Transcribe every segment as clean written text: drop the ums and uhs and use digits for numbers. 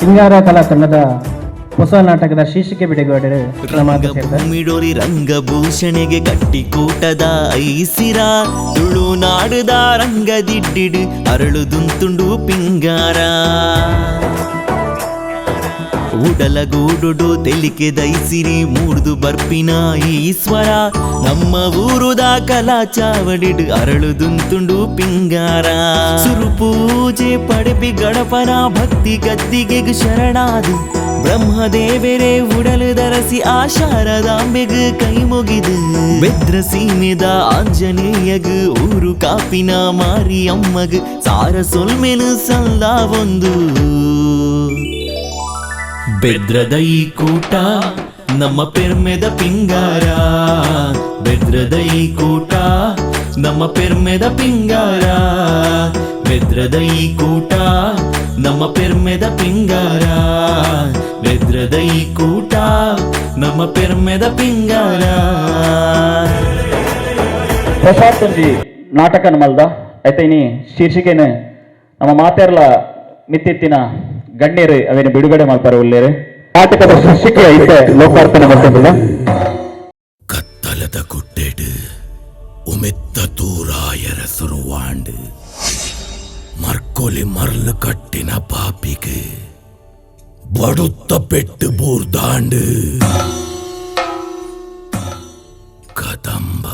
ಪಿಂಗಾರ ಕಲಾ ತಂಡದ ಹೊಸ ನಾಟಕದ ಶೀರ್ಷಿಕೆ ಬಿಡುಗಡೆ. ರಂಗಭೂಮಿಡೊರಿ ರಂಗಭೂಷಣೆಗೆ ಗಟ್ಟಿಕೂಟದ ಐಸಿರ, ತುಳುನಾಡುದ ರಂಗದಿಡ್ಡಿಡು ಅರಳುದುಂತುಂಡು ಪಿಂಗಾರ. ಉಡಲಗೂಡುಡು ತೆಲಿಕೆ ದೈಸಿರಿ ಮೂಡ್ದು ಬರ್ಪಿನ ಈಶ್ವರ, ನಮ್ಮ ಊರುದ ಕಲಾ ಚಾವಡಿಡು ಅರಳುದುಂತುಂಡು ಪಿಂಗಾರ. ಸುರುಪೂಜೆ ಪಡೆಪಿ ಗಣಪನ ಭಕ್ತಿ ಗದ್ದಿಗೆಗ್ ಶರಣಾದು, ಬ್ರಹ್ಮದೇವರೇ ಉಡಲು ದರಸಿ ಆ ಶಾರದಾಂಬೆಗ್ ಕೈ ಮುಗಿದು, ಬೆದ್ರ ಸೀಮೆದ ಆಂಜನೇಯಗ್ ಊರು ಕಾಪಿನ ಮಾರಿ ಅಮ್ಮಗ್ ಸಾರ ಸೊಲ್ಮೆನು ಸಲ್ಲ ಒಂದು. ಬೆದ್ರದ ಈ ಕೂಟ ನಮ್ಮ ಪೆರ್ಮೆದ ಪಿಂಗಾರ, ಬೆದ್ರದ ಈ ಕೂಟ ನಮ್ಮ ಪೆರ್ಮೆದ ಪಿಂಗಾರ, ಬೆದ್ರದ ಈ ಕೂಟ ನಮ್ಮ ಪೆರ್ಮೆದ ಪಿಂಗಾರ, ಬೆದ್ರದ ಈ ಕೂಟ ನಮ್ಮ ಪೆರ್ಮೆದ ಪಿಂಗಾರ. ಪ್ರಸಾದ್ ಒಂಜಿ ನಾಟಕನ ಮಲ್ದ ಐತ. ಇನಿ ಶೀರ್ಷಿಕೆನ ನಮ್ಮ ಮಾತೆರ್ಲ ಮಿತ್ತಿತ್ತಿನ ಗಣ್ಯರು ಅವೇನು ಬಿಡುಗಡೆ ಮಲ್ಪಾರೆ ಉಲ್ಲೇರು. ನಾಟಕದ ಶೀರ್ಷಿಕೆ ಐತೆ ಲೋಕಾರ್ಪಣೆ ಮಾಡ್ತಿಲ್ಲ. ಕತ್ತಲದ ಗುಡ್ಡೆಡು ಉಮೆತ್ತ ತೂರಾಯರ ಸುರುವಾಂಡು, ಮರ್ಕೊಲಿ ಮರ್ಲು ಕಟ್ಟಿನ ಪಾಪಿಗೆ ಬಡುತ್ತ ಪೆಟ್ಟು ಬೂರ್ದಾಂಡು. ಕದಂಬ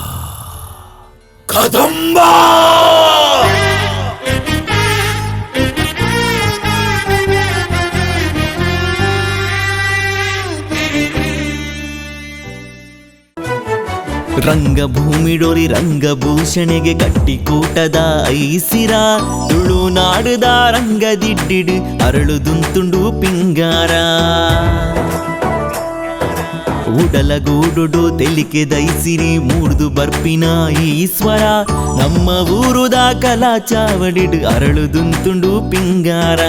ಕದಂಬ. ರಂಗಭೂಮಿಡೊರಿ ರಂಗಭೂಷಣೆಗೆ ಗಟ್ಟಿಕೂಟದ ಐಸಿರ, ತುಳುನಾಡುದ ರಂಗದಿಡ್ಡಿಡು ಅರಳುದುಂತುಂಡು ಪಿಂಗಾರ. ಉಡಲಗೂಡುಡು ತೆಲಿಕೆ ದೈಸಿರಿ ಮೂಡ್ದು ಬರ್ಪಿನ ಈಶ್ವರ, ನಮ್ಮ ಊರುದ ಕಲಾ ಚಾವಡಿಡು ಅರಳುದುಂತುಂಡು ಪಿಂಗಾರ.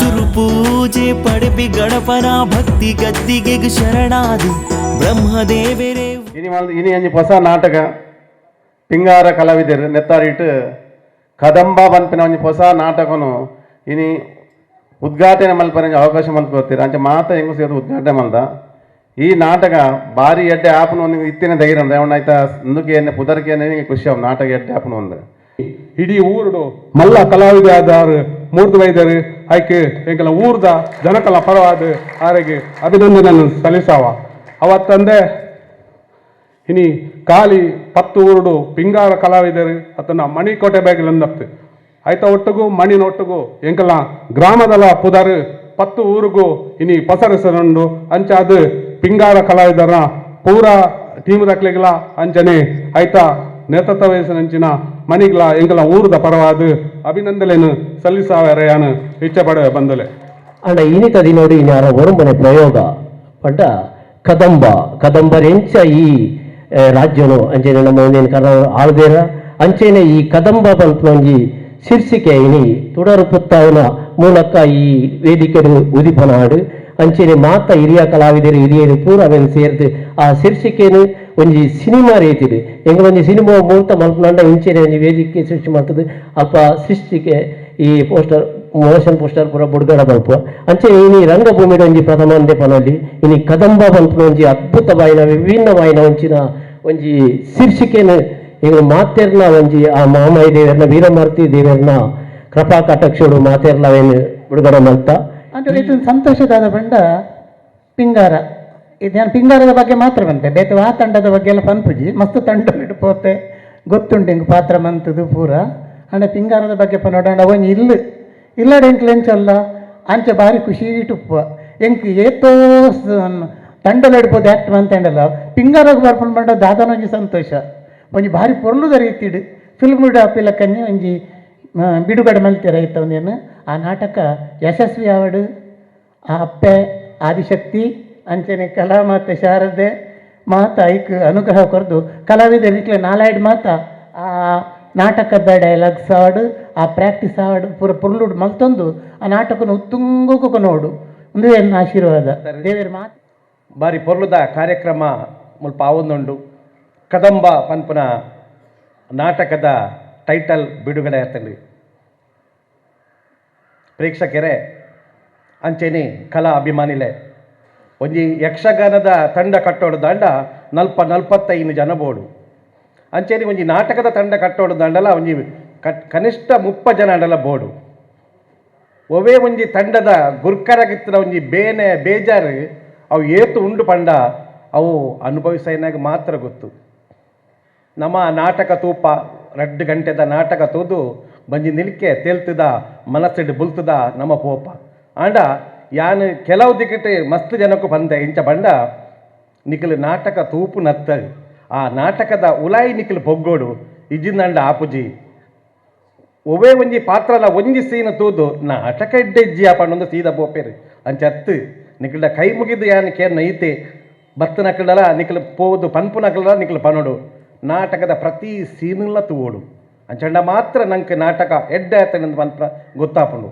ಸುರುಪೂಜೆ ಪಡೆಪಿ ಗಣಪನ ಭಕ್ತಿ ಗದ್ದಿಗೆಗ್ ಶರಣಾದು, ಬ್ರಹ್ಮದೇವರೇ ಇನಿ ಮಲ್ ಇನಿ ಅಂಜಿ ಹೊಸ ನಾಟಕ ಪಿಂಗಾರ ಕಲಾವಿದರು ನೆತ್ತಾರಿಟ್ಟು ಕದಂಬ ಪನ್ಪಿನ ಒಂಜಿ ಹೊಸ ನಾಟಕನು ಇನಿ ಉದ್ಘಾಟನೆ ಮಲ್ಪರೆ ಅವಕಾಶ ಮಲ್ತ್ ಕೊರ್ತೀರ. ಅಂಚ ಮಾತ ಹೆಂಗು ಸೇರ್ದು ಉದ್ಘಾಟನೆ ಮಲ್ದ. ಈ ನಾಟಕ ಬಾರಿ ಎಡ್ಡೆ ಆಪುನ ಒಂದು ಇತ್ತಿನ ಧೈರ್ಯ ಉಂಡು. ಆಯ್ತಾ ಮುಂದಕ್ಕೆ ಏನೆ ಪುದರ್ಕೆ ಏನೇ ಖುಷಿ ಆವು ನಾಟಕ ಎಡ್ಡೆ ಆಪುನ ಒಂದು. ಇಡೀ ಊರುಡು ಮಲ್ಲ ಕಲಾವಿದ ಆದಾರು ಮೂರ್ದು ವೈದ್ಯರು ಐಕೆ ಎಂಕಲ ಊರ್ದ ಜನಕಲ ಪರವಾದ ಆರೆಗೆ ಅಭಿನಂದನೆ ಸಲ್ಲಿಸಾವ. ಅವತ್ತಂದೆ ಇನಿ ಖಾಲಿ 10 ಊರುಡು ಪಿಂಗಾರ ಕಲಾವಿದರು ಅತನ ಮಣಿಕೋಟೆ ಬ್ಯಾಗಿಲಂದತ್ತು ಆಯ್ತ ಒಟ್ಟುಗು ಮಣಿನ ಒಟ್ಟುಗು ಎಂಕಲ ಗ್ರಾಮದಲ ಪುದರ್ 10 ಊರುಗು ಇನಿ ಪಸರಿಸನುಂಡು. ಅಂಚಾದ ಪಿಂಗಾರ ಕಲಾವಿದರ ಪೂರ ಟೀಮ್ ದಕ್ಲೆಗ್ಲ ಅಂಚನೆ ಆಯ್ತಾ ನೇತೃತ್ವ ವಹಿಸಿನಂಚಿನ ಮಣಿಗ್ಲ ಎಂಕಲ ಊರುದ ಪರವಾದ ಅಭಿನಂದನೆಯನ್ನು ಸಲ್ಲಿಸಾವರೆಯಾನು ಇಚ್ಛೆ ಪಡುವೆ ಬಂದಲೆ. ಅಂಡ ಇನಿತ ದಿನೋಡು ಇನ್ಯಾರ ಒರುಂಬನೆ ಪ್ರಯೋಗ ಪಂಡ ಕದಂಬ ಕದಂಬರೆಂಚ ಈ ರಾಜ್ಯನು ಅಂಚನೆ ನಮ್ಮ ಒಂದೇನು ಕರ್ನಾಟಕ ಆಳ್ದೇರ ಅಂಚೆನೆ ಈ ಕದಂಬ ಪನ್ಪುನ ಒಂಜಿ ಶೀರ್ಷಿಕೆ ಇನಿ ತುಡರು ಪುತ್ತಾವನ ಮೂಲಕ ಈ ವೇದಿಕೆ ಉದಿಪನಾಡು. ಅಂಚೆನೆ ಮಾತ ಹಿರಿಯ ಕಲಾವಿದರು ಹಿರಿಯರು ಪೂರ ಅವೆನ್ ಸೇರ್ದು ಆ ಶೀರ್ಷಿಕೆನು ಒಂಜಿ ಸಿನಿಮಾ ರೀತಿಡು ಎಂಕುಲು ಒಂಜಿ ಸಿನಿಮಾ ಮೂರ್ತ ಮಲ್ಪುನಂಡ ಇಂಚೆನೆ ಒಂಜಿ ವೇದಿಕೆ ಸೃಷ್ಟಿ ಮಾಡ್ತದೆ. ಅಲ್ಪ ಸೃಷ್ಟಿಗೆ ಈ poster motion poster ಪೂರ ಬುಡ್ಗಡ ಮಲ್ಪುವ. ಅಂಚೆ ಇನಿ ರಂಗಭೂಮಿಡ್ ಒಂಜಿ ಪ್ರಥಮ ಒಂದೇ ಪನೊಲಿ ಇನಿ ಕದಂಬ ಪನ್ಪುನ ಒಂಜಿ ಅದ್ಭುತವಾಯಿನ ವಿಭಿನ್ನವಾಯಿನ ಒಂಚಿನ ಒಂಜಿ ಶೀರ್ಷಿಕೆನು ಎಂಕುಲು ಮಾತೆರ್ನ ಒಂಜಿ ಆ ಮಾಮಾಯಿ ದೇವೆರ್ನ ವೀರಮಾರುತಿ ದೇವೆರ್ನ ಕೃಪಾ ಕಟಾಕ್ಷೋಡು ಮಾತೆರ್ಲ ಅವೇನು ಬಿಡುಗಡೆ ಮಲ್ತ. ಅಂದ್ರೆ ಇದು ಸಂತೋಷದಾದ ಪಂಡ ಪಿಂಗಾರ ಇದು ನಾನು ಪಿಂಗಾರದ ಬಗ್ಗೆ ಮಾತ್ರ ಬಂತೆ, ಬೇತೆ ಆ ತಂಡದ ಬಗ್ಗೆ ಎಲ್ಲ ಪನ್ಪುಜಿ. ಮಸ್ತ್ ತಂಡ ಪೋತೆ ಗೊತ್ತುಂಡು ಹಿಂಗೆ ಪಾತ್ರ ಮಂತದು ಪೂರ. ಅಂಡ ಪಿಂಗಾರದ ಬಗ್ಗೆ ಪನೋಡಂಡ ಒಂಜಿ ಇಲ್ಲು ಇಲ್ಲಡೆ ಎಂಕ್ಲು ಎಂಚಲ್ಲ ಅಂಚೆ ಬಾರಿ ಖುಷಿ ಇಟ್ಟುಪ್ಪ. ಎಂಕ್ ಏತೋ ತಂಡಲ ಇಡ್ಬೋದು ಆ್ಯಕ್ಟ್ ಮಂತಂಡಲ್ಲ ಪಿಂಗಾರಗ್ ಬರ್ಪುಂಡು ಪಂಡ ದಾದನ ಒಂಜಿ ಸಂತೋಷ ಒಂಜಿ ಭಾರಿ ಪೊರ್ಲುದ ರೀತಿಡ್ ಫಿಲ್ಮ್ ಅಪಿಲಕ್ಕನ್ನಿ ಒಂಜಿ ಬಿಡುಗಡೆ ಮಲ್ತೆರ್ ಐತ ಒಂದೇನು. ಆ ನಾಟಕ ಯಶಸ್ವಿ ಆವಡು. ಆ ಅಪ್ಪೆ ಆದಿಶಕ್ತಿ ಅಂಚನೆ ಕಲಾಮಾತೆ ಶಾರದೆ ಮಾತ ಐಕ್ ಅನುಗ್ರಹ ಕೊರ್ದು ಕಲಾವಿದರಿಕ್ಲೆ ನಾಲಾಯ್ಡ್ ಮಾತ ಆ ನಾಟಕದ ಡೈಲಾಗ್ಸ್ ಆವಡು, ಆ ಪ್ರಾಕ್ಟೀಸ್ ಆವಡು, ಪೂರ ಪೊರ್ಲುಡು ಮಲ್ತೊಂದು ಆ ನಾಟಕನ ಉತ್ತುಂಗಕ್ಕೆ ನೋಡು ಉಂದುವೇ ಎನ್ನ ಆಶೀರ್ವಾದ ದೇವೇರ್ ಮಾತು. ಬಾರಿ ಪೊರ್ಲುದ ಕಾರ್ಯಕ್ರಮ ಮುಲ್ಪ ಆವೊಂದುಂಡು. ಕದಂಬ ಪನ್ಪುನ ನಾಟಕದ ಟೈಟಲ್ ಬಿಡುಗಡೆ ಆತಂಡು. ಪ್ರೇಕ್ಷಕರೇ, ಅಂಚೆನೆ ಕಲಾ ಅಭಿಮಾನಿಲೆ ಒಂಜಿ ಯಕ್ಷಗಾನದ ತಂಡ ಕಟ್ಟೋಡು ದಾಂಡ ನಲ್ಪ 45 ಜನ ಬೋಡು. ಅಂಚೆನೆ ಒಂಜಿ ನಾಟಕದ ತಂಡ ಕಟ್ಟೋಡು ದಾಂಡಲ ಒಂಜಿ ಕನಿಷ್ಠ 30 ಜನ ಅಂಡಲ ಬೋಡು. ಒವೇ ಒಂಜಿ ತಂಡದ ಗುರ್ಕರಗಿತ್ತಿನ ಒಂಜಿ ಬೇನೆ ಬೇಜಾರು ಅವು ಏತು ಉಂಡು ಪಂಡ ಅವು ಅನುಭವಿಸೈನಾಗ ಮಾತ್ರ ಗೊತ್ತು. ನಮ್ಮ ನಾಟಕ ತೂಪ 2 ಗಂಟೆದ ನಾಟಕ ತೂದು ಬಂಜಿ ನಿಲ್ಕೆ ತೇಲ್ತದ ಮನಸ್ಸಿಡ್ ಬುಲ್ತದ ನಮ್ಮ ಪೋಪ. ಆಂಡ ಯಾನ್ ಕೆಲವು ದಿಕ್ಕಿಟ್ ಮಸ್ತ್ ಜನಕ್ಕೂ ಬಂದೆ ಇಂಚ ಬಂಡ ನಿಖಲು ನಾಟಕ ತೂಪು ನತ್ತ ಆ ನಾಟಕದ ಉಲಾಯಿ ನಿಖಲು ಪೊಗ್ಗೋಡು ಇಜ್ಜಿಂದಂಡ ಆಪುಜಿ. ಒವೇ ಒಂಜಿ ಪಾತ್ರಲ ಒಂಜಿ ಸೀನ ತೂದು ನಾಟಕ ಇಡ್ಡೆಜ್ಜಿ ಆ ಪಂಡೊಂದು ಸೀದಾ ಪೋಪೇರು ಅಂಚತ್ತು ನಿಖಲ್ಡ ಕೈ ಮುಗಿದು ಯಾನ್ ಕೇರ್ ನೈತೆ ಬತ್ತನಕಲ್ಡಲ ನಿಖಲು ಪೋದು ಪನ್ಪುನಕಲ್ಡಲ ನಿಖಲು ಪನೋಡು ನಾಟಕದ ಪ್ರತಿ ಸೀನುಲ ತೂವೋಡು ಅಂಚಂಡ ಮಾತ್ರ ನಂಗೆ ನಾಟಕ ಎಡ್ಡೆ ಆತನಂದು ಪನ್ಪ ಗೊತ್ತಾಪುಂಡು.